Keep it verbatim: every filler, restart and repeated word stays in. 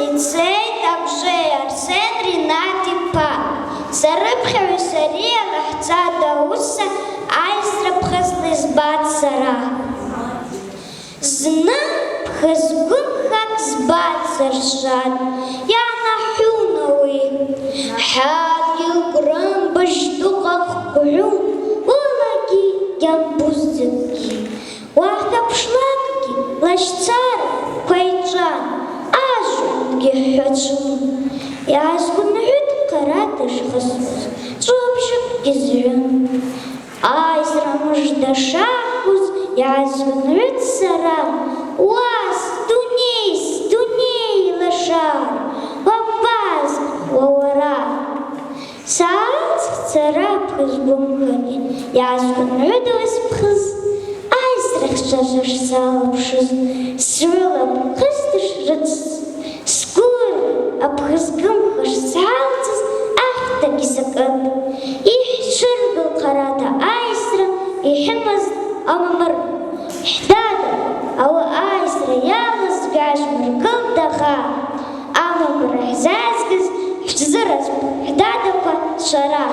Йцейтӏ Абжей Арсен Ринат йпа. Сарыпхьагӏви сари алахӏцатӏ ауыса айсра пхызла йызбатӏ сара. Зны пхыз гвымхакӏ збатӏ саршатӏ, йанахӏвун ауи. Хӏадгьыл гврымбыжь дукъакъ гвгӏун, уылагьи гьамбуздзыкӏгьи. Уагъта пшлакъгьи лащцара квайчӏван, ажвгьи хӏвачвун. Йгӏазгвынгӏвытӏ хъарата йшхысуаз, чӏвы бжьыкӏгьи згӏвун. Айсра мыжда шаквуз йгӏазгвынгӏвытӏ сара, уа, сдуней, сдуней лашара, уабазгъ уа уара. Сгӏалцӏхтӏ сара пхыз гвымхагьи, йгӏазгвынгӏвытӏ ауи спхыз. Айсра хчважва шсалапшуз, сгӏвыла пхыз дшрыцыз. Сгвыр апхыз гвымха шсгӏалцӏыз ахӏтагьи сакъытӏ. Йхӏчвыргылтӏ хъарата айсра йхӏымаз амамыр. Хӏдада ауи айсра йалаз гьажьмыргылтӏ дагъа. Амамыр хӏзазгыз хӏджвзаразпӏ хӏдадаква швара.